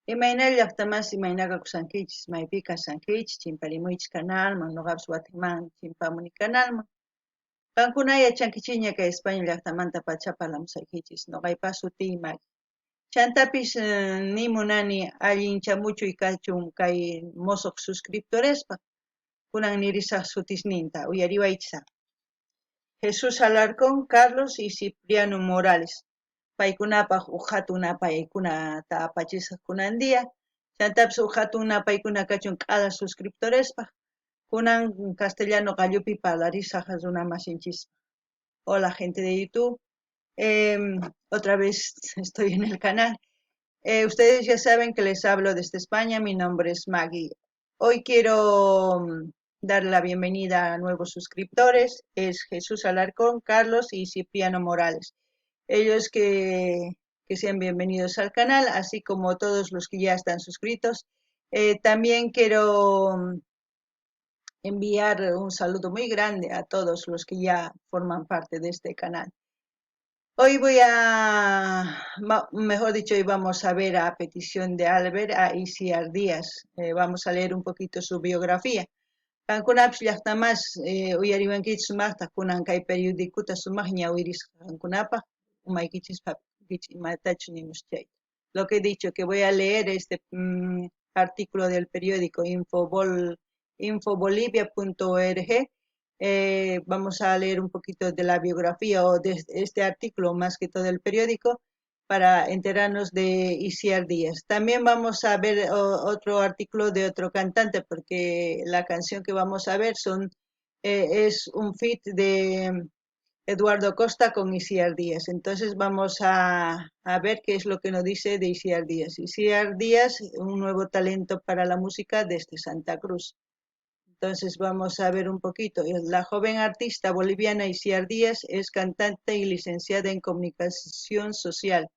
Imayna llaqtamas imayna kakusankichis, maypi kasankichis, chimparimuychis kanalman, noqapis watiman chimpamuni kanalman. Qankuna yachankichikña kay España llaqtamanta pacha parlamusaykichis, noqaypa sutiy Maggie. Chantapis ni munani allinchamuchuy kachun kay mosoq suscriptorespaq. Kunan nirisaq sutisninta, uyariwaychis. Jesús Alarcón, Carlos y Cipriano Morales. Paykunapaq uj jatun napaykunata apachisaq kunan día. Chantapis uj jatun napaykuna kachun k'ala suscriptorespaq. Kunan castellano qallupi parlarisaq runa masinchispaq. Hola gente de YouTube. Otra vez estoy en el canal. Ustedes ya saben que les hablo desde España. Mi nombre es Maggie. Hoy quiero dar la bienvenida a nuevos suscriptores. Es Jesús Alarcón, Carlos y Cipriano Morales. Ellos que sean bienvenidos al canal, así como todos los que ya están suscritos. También quiero enviar un saludo muy grande a todos los que ya forman parte de este canal. Hoy voy a, mejor dicho, hoy vamos a ver a petición de Albert a Iciar Díaz. Vamos a leer un poquito su biografía. Qankunapis llaqtamas uyariwankichis sumaqta kunan kay periódicuta sumaq ñawirisqa qankunapaq umaykichis imatachus nimus chayta. Lo que he dicho, que voy a leer este artículo del periódico infobolivia.org. Vamos a leer un poquito de la biografía o de este artículo más que todo el periódico para enterarnos de Iciar Díaz. También vamos a ver otro artículo de otro cantante, porque la canción que vamos a ver es un feat de Eduardo Costa con Iciar Díaz. Entonces vamos a ver qué es lo que nos dice de Iciar Díaz. Iciar Díaz, un nuevo talento para la música desde Santa Cruz. Entonces vamos a ver un poquito. La joven artista boliviana Iciar Díaz es cantante y licenciada en comunicación social.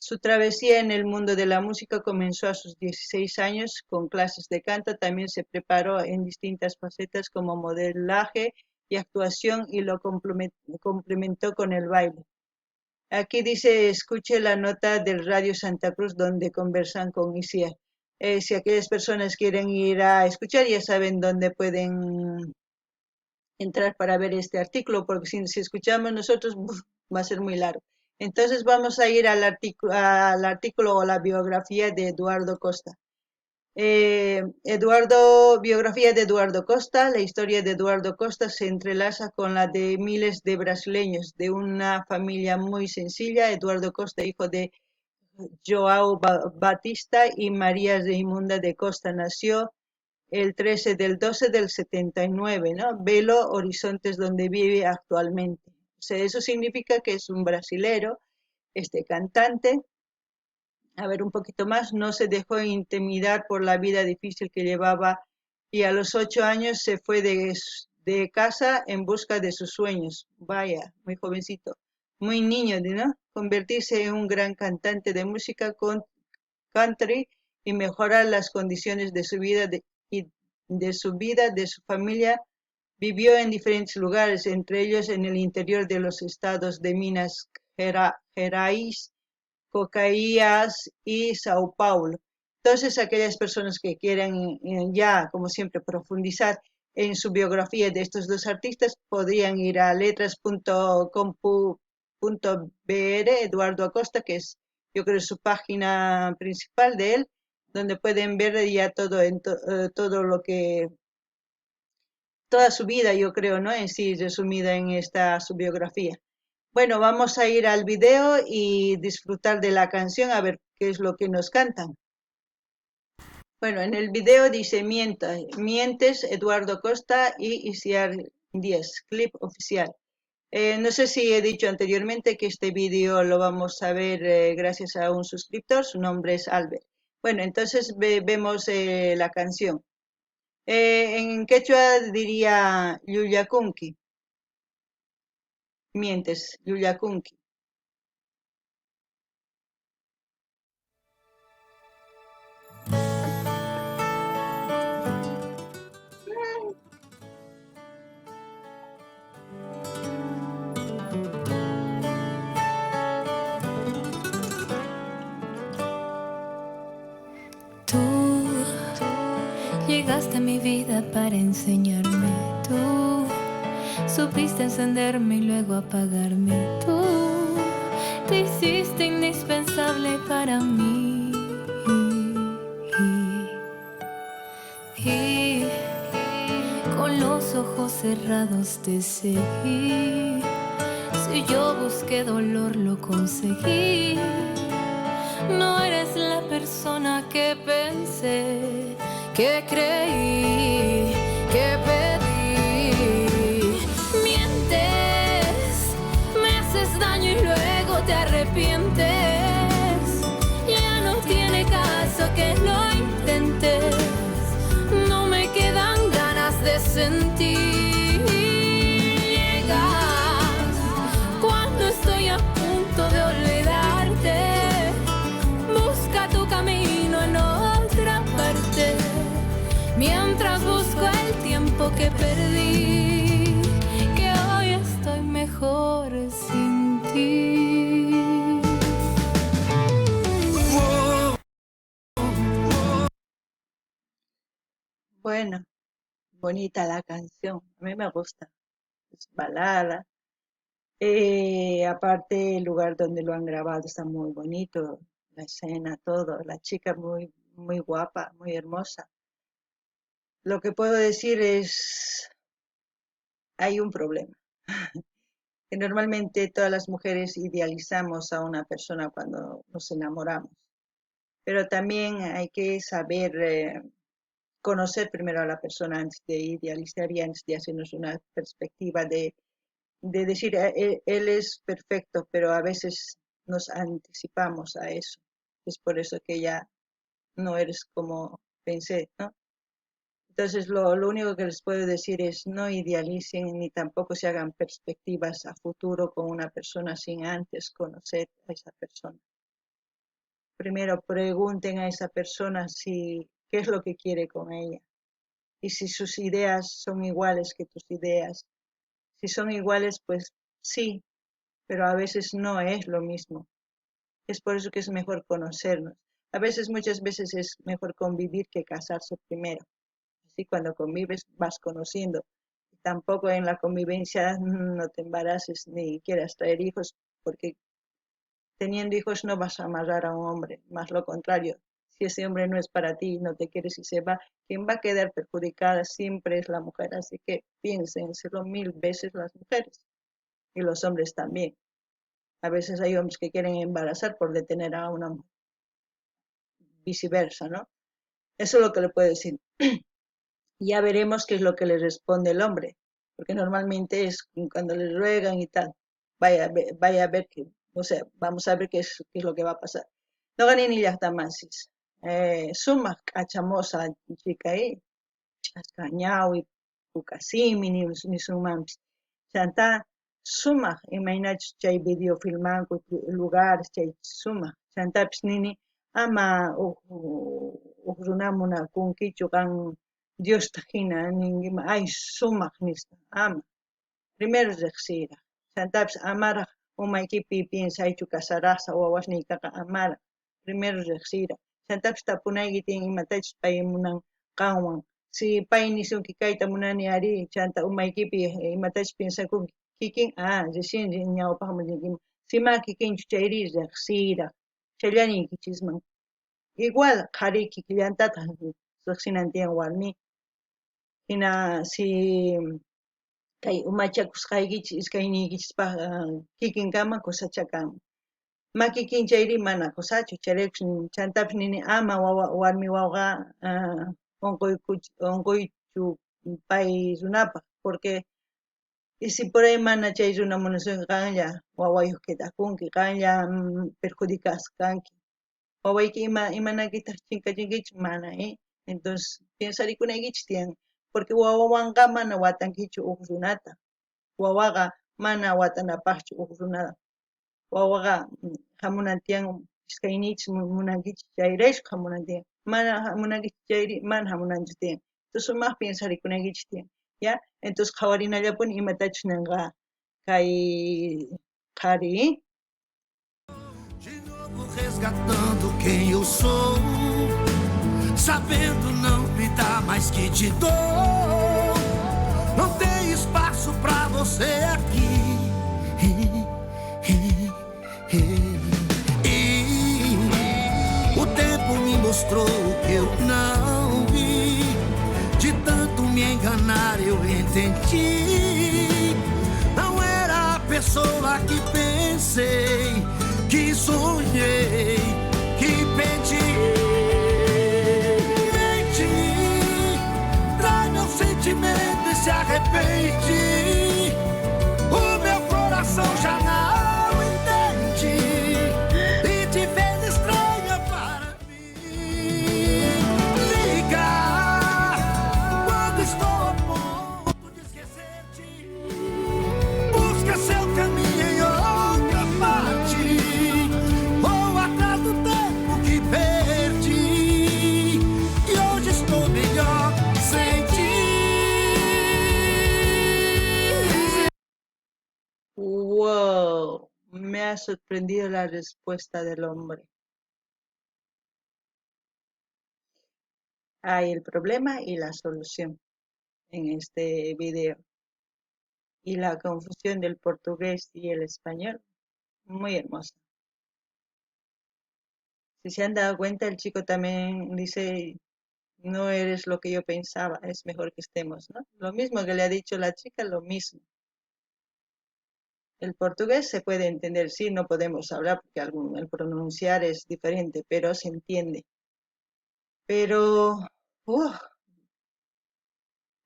Su travesía en el mundo de la música comenzó a sus 16 años con clases de canto. También se preparó en distintas facetas como modelaje y actuación y lo complementó con el baile. Aquí dice, escuche la nota del Radio Santa Cruz donde conversan con Iciar. Si aquellas personas quieren ir a escuchar, ya saben dónde pueden entrar para ver este artículo, porque si escuchamos nosotros, va a ser muy largo. Entonces vamos a ir al artículo o la biografía de Eduardo Costa. Biografía de Eduardo Costa. La historia de Eduardo Costa se entrelaza con la de miles de brasileños de una familia muy sencilla. Eduardo Costa, hijo de Joao Batista y María Raimunda de Costa, nació el 13 del 12 del 79, ¿no? Belo Horizonte, donde vive actualmente. Eso significa que es un brasilero, este cantante. A ver, un poquito más, no se dejó intimidar por la vida difícil que llevaba y a los 8 años se fue de casa en busca de sus sueños. Vaya, muy jovencito, muy niño, ¿no? Convertirse en un gran cantante de música country y mejorar las condiciones de su vida y de su vida, de su familia. Vivió en diferentes lugares, entre ellos en el interior de los estados de Minas Gerais, Goiás y Sao Paulo. Entonces, aquellas personas que quieran ya, como siempre, profundizar en su biografía de estos dos artistas, podrían ir a letras punto com punto B R, Eduardo Acosta, que es, yo creo, su página principal de él, donde pueden ver ya todo, en todo lo que, toda su vida, yo creo, ¿no? En sí, resumida en esta su biografía. Bueno, vamos a ir al video y disfrutar de la canción, a ver qué es lo que nos cantan. Bueno, en el video dice Mientes, Eduardo Costa y Iciar Díaz, clip oficial. No sé si he dicho anteriormente que este vídeo lo vamos a ver gracias a un suscriptor, su nombre es Albert. Bueno, entonces vemos la canción. En quechua diría Llullakunki. Mientes, Llullakunki. Llegaste a mi vida para enseñarme tú. Supiste encenderme y luego apagarme tú. Te hiciste indispensable para mí. Y con los ojos cerrados te seguí. Si yo busqué dolor, lo conseguí. No eres la persona que pensé, que creí, que pedí. Mientes, me haces daño y luego te arrepientes. Ya no tiene caso que lo intentes. No me quedan ganas de sentir. Llegas cuando estoy a punto de olvidarte. Busca tu camino en otra parte. Mientras busco el tiempo que perdí, que hoy estoy mejor sin ti. Bueno, bonita la canción, a mí me gusta, es balada. Aparte el lugar donde lo han grabado está muy bonito, la escena, todo, la chica muy, muy guapa, muy hermosa. Lo que puedo decir es, hay un problema, que normalmente todas las mujeres idealizamos a una persona cuando nos enamoramos, pero también hay que saber conocer primero a la persona antes de idealizar y antes de hacernos una perspectiva de decir, él es perfecto, pero a veces nos anticipamos a eso. Es por eso que ya no eres como pensé, ¿no? Entonces lo único que les puedo decir es no idealicen ni tampoco se hagan perspectivas a futuro con una persona sin antes conocer a esa persona. Primero pregunten a esa persona qué es lo que quiere con ella y si sus ideas son iguales que tus ideas. Si son iguales, pues sí, pero a veces no es lo mismo. Es por eso que es mejor conocernos. Muchas veces es mejor convivir que casarse primero. Así cuando convives vas conociendo. Tampoco en la convivencia no te embaraces ni quieras traer hijos, porque teniendo hijos no vas a amarrar a un hombre, más lo contrario. Si ese hombre no es para ti, no te quiere, si se va, quien va a quedar perjudicada siempre es la mujer. Así que piénsenselo 1000 veces las mujeres y los hombres también. A veces hay hombres que quieren embarazar por detener a una mujer. Viceversa, ¿no? Eso es lo que le puedo decir. Ya veremos qué es lo que le responde el hombre, porque normalmente es cuando le ruegan y tal. Vaya, vaya a ver que, o sea, vamos a ver qué es lo que va a pasar. No gané ni llaqtamasis. Sumaq k'achamosa chica ahí, ch'asqañawi, pukasimi, ni sumampis. Chantá sumaq imaynachus chay video filmanku lugar chay sumaq. Chantapis nini ama uj runa munakunkichu qan Diosta hina ninkiman, ay sumaq nispa, ama. Primero riqsiraq. Chantapis amaraq umaykipi piensaychu casarasaq wawasniytaqa amaraq. Primero riqsiraq. Chantapis tapunayki tiyan imatachus pay munan qanwan. Si pay nisunki kayta munani ari, chanta umaykipi imatachus piensakunki kikin, ah, recién ñawpaqman rinkiman. Si ma kikinchu chayri riqsiraq. Chayllaniykichisman. Igual qhari kikillantataq riqsinan tiyan warmi. Hina si kay umachakusqaykichis iskayniykichispaq kikinkama kusachakanman. Ma kikin chayri mana kusachu, chayrayku chantapis nini ama wawa, warmi wawaqa unquychu pay runapaq, porque y si por ahí mana chay runa munasunki qanlla wawayuq quedakunki, qanlla perjudicasqa kanki. Wawayki imanakitaq chinkachinkichis mana, Entonces piensarikunaykichis tiyan, porque wawawanqa mana watankichu uj runata. Wawaqa mana watanapaqchu uj runata. Wawaqa hamunan tiyan iskayniykichis munankichis chayrayku hamunan tiyan. Mana hamunankichis chayri mana hamunanchu tiyan. Entonces sumaq piensarikunaykichis tiyan, ¿ya? Entonces qhawarinallapuni imatachus ninqa kay qhari. De novo resgatando quem eu sou. Sabendo não me dá mais que te dou. Não tem espaço pra você aqui. E o tempo me mostrou o que eu não vi. De tanto me enganar, eu entendi. Não era a pessoa que pensei, que sonhei, que pedi. Mente, trai meu sentimento e se arrepende. O meu coração já não entende e te fez estranha para mim. Liga quando estou a ponto de esquecer-te. Busca seu caminho em outra parte. Vou atrás do tempo que perdi. E hoje estou melhor sem ti. Wow, me ha sorprendido la respuesta del hombre. Hay el problema y la solución en este video. Y la confusión del portugués y el español, muy hermosa. Si se han dado cuenta, el chico también dice, no eres lo que yo pensaba, es mejor que estemos, ¿no? Lo mismo que le ha dicho la chica, lo mismo. El portugués se puede entender, sí, no podemos hablar porque el pronunciar es diferente, pero se entiende. Pero,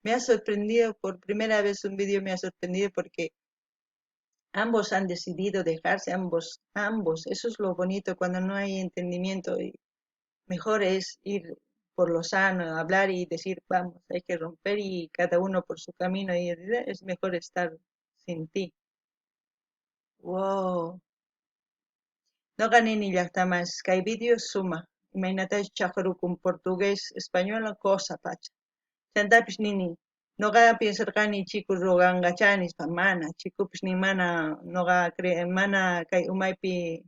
me ha sorprendido, por primera vez un vídeo me ha sorprendido porque ambos han decidido dejarse, ambos, ambos. Eso es lo bonito cuando no hay entendimiento. Y mejor es ir por lo sano, hablar y decir, vamos, hay que romper y cada uno por su camino. Y es mejor estar sin ti. Wow. Noqa nini llajtamas kay video suma. Imaynatachus chajrukun portugués, español, cosa pacha. Chantapis nini, noqa piensarqani chiku roganqachá nispa, mana, chikupis ni mana, noqa mana kay umaypi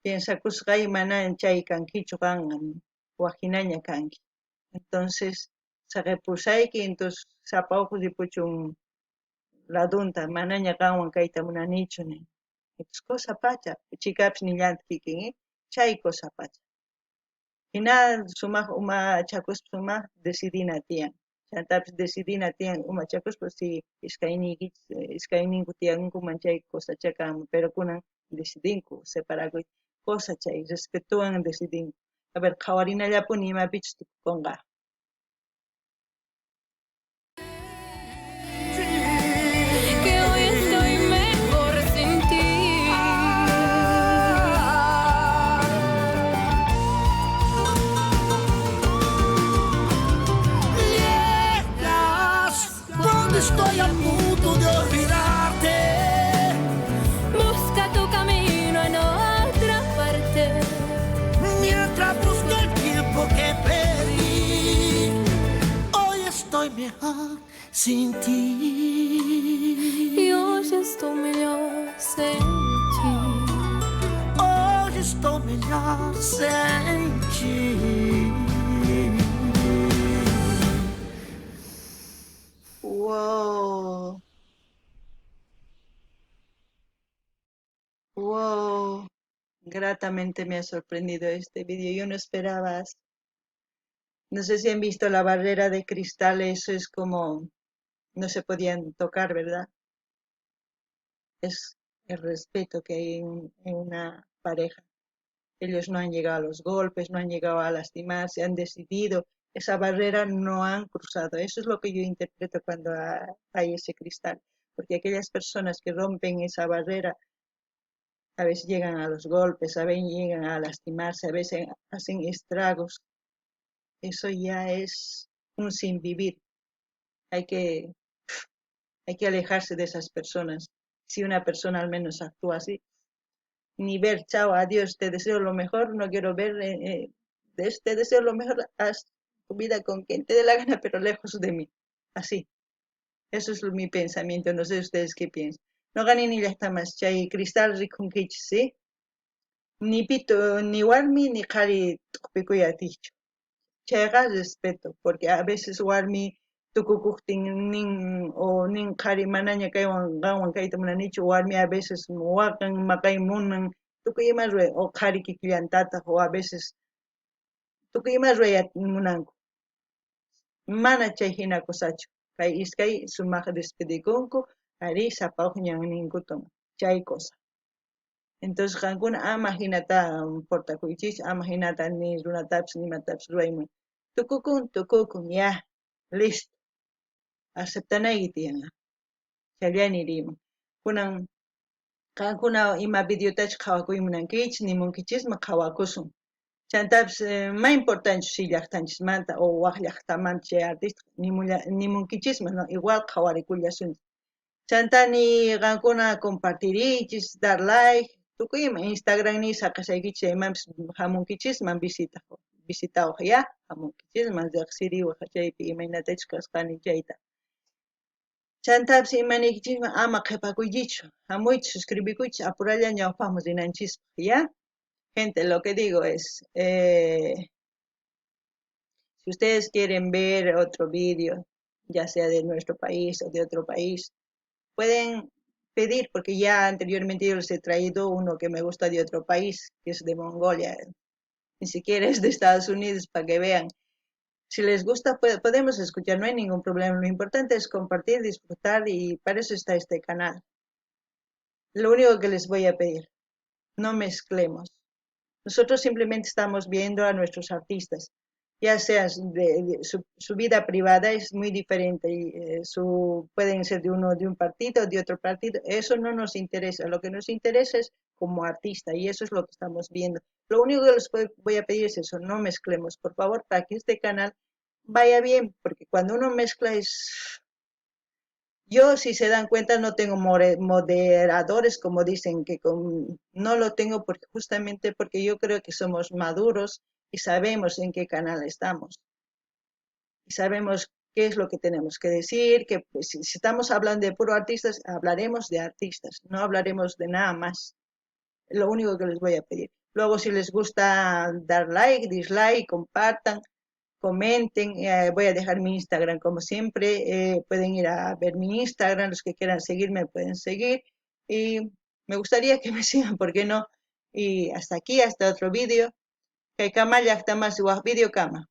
piensakusqay mana chay kankichu qanqa, wajinaña kanki. Entonces, saqepusayki, entonces sapa uj ripuchun ladunta, manaña qanwan kayta munanichu nin. Entonces, cosa pacha, chikapis nillantaq kikin, chay cosa pacha. Hina sumaj umachakuspa sumaj decidina tiyan. Chantapis decidina tiyan umachakuspa si iskayninku tiyankuman chay cosachá kanman, pero kunan decidinku separakuy cosa chay respetuwan decidinku. A ver, qhawarinallapuni imapichus tukukunqa. Que hoy estoy mejor sin ti. Llegas cuando estoy a punto de olvidarte. Busca tu camino en otra parte. Mientras busco el tiempo que perdí, hoy estoy mejor sin ti. E hoje estou melhor sem ti. Hoje estou melhor sem ti. Wow. Wow. Gratamente me ha sorprendido este vídeo. Yo no esperaba. No sé si han visto la barrera de cristal, eso es como no se podían tocar, ¿verdad? Es el respeto que hay en una pareja. Ellos no han llegado a los golpes, no han llegado a lastimarse, han decidido. Esa barrera no han cruzado. Eso es lo que yo interpreto cuando hay ese cristal. Porque aquellas personas que rompen esa barrera a veces llegan a los golpes, a veces llegan a lastimarse, a veces hacen estragos. Eso ya es un sin vivir. Hay que alejarse de esas personas. Si una persona al menos actúa así, ni ver, chao, adiós, te deseo lo mejor, no quiero ver, te deseo lo mejor, haz tu vida con quien te dé la gana, pero lejos de mí. Así. Eso es mi pensamiento, no sé ustedes qué piensan. No gané ni llajtamas, chay cristal rikunkichis, ¿sí? Ni pito, ni warmi, ni qhari t'uqpikuy atichu. Chayqa respeto, porque a veces warmi tukukojtin nin o nin qhari manaña kaywan qanwan kayta munanichu, warmi a veces waqan, maqay munan, tukuy ima ruway, o qhari kikillantataj, o a veces tukuy ima ruway munanku. Mana chay jina cosachu. Kay iskay sumaj despedikunku, arí, sapa uj ñanninkuta toman. Chay cosa. Entonces qankuna ama jinata portakuychis, ama jinata ni runatapis ni imatapis ruwayman. Tukukun, tukukun, ya, listo. Aceptanayki tiyan. Chayllani riman. Kunan qankuna ima videotachus qhawakuy munankichis, nimunkichisman qhawakusun. Chantapis ma importanchu si llajtanchismanta o waj llajtamanta chay artista nimunkichisman, no, igual qhawarikullasunchis. Chantá ni qankuna compartiriychis, dar like, tukuy ima Instagram ni saqesaykichis chaymanpis jamunkichisman visita visitawaj ya, jamunkichisman rejsiriwaj chaypi imaynatachus kasqani chayta. Chantapis ima niykichisman ama qhepakuychichu, jamuychis, suscribikuychis, apuralla ñawpajman rinanchispaj, ya. Gente, lo que digo es, si ustedes quieren ver otro vídeo, ya sea de nuestro país o de otro país, pueden pedir, porque ya anteriormente yo les he traído uno que me gusta de otro país, que es de Mongolia, ni siquiera es de Estados Unidos, para que vean. Si les gusta, podemos escuchar, no hay ningún problema. Lo importante es compartir, disfrutar, y para eso está este canal. Lo único que les voy a pedir, no mezclemos. Nosotros simplemente estamos viendo a nuestros artistas, ya sea su vida privada es muy diferente, y pueden ser de uno de un partido, de otro partido, eso no nos interesa, lo que nos interesa es como artista, y eso es lo que estamos viendo. Lo único que les voy a pedir es eso, no mezclemos, por favor, para que este canal vaya bien, porque cuando uno mezcla es... Yo, si se dan cuenta, no tengo moderadores, como dicen, que no lo tengo justamente porque yo creo que somos maduros y sabemos en qué canal estamos. Y sabemos qué es lo que tenemos que decir, que pues, si estamos hablando de puro artistas, hablaremos de artistas, no hablaremos de nada más. Lo único que les voy a pedir. Luego, si les gusta dar like, dislike, compartan, comenten. Voy a dejar mi Instagram como siempre. Pueden ir a ver mi Instagram, los que quieran seguirme pueden seguir. Y me gustaría que me sigan, ¿por qué no? Y hasta aquí, hasta otro vídeo. Kay kama llajtamasi waj video kama.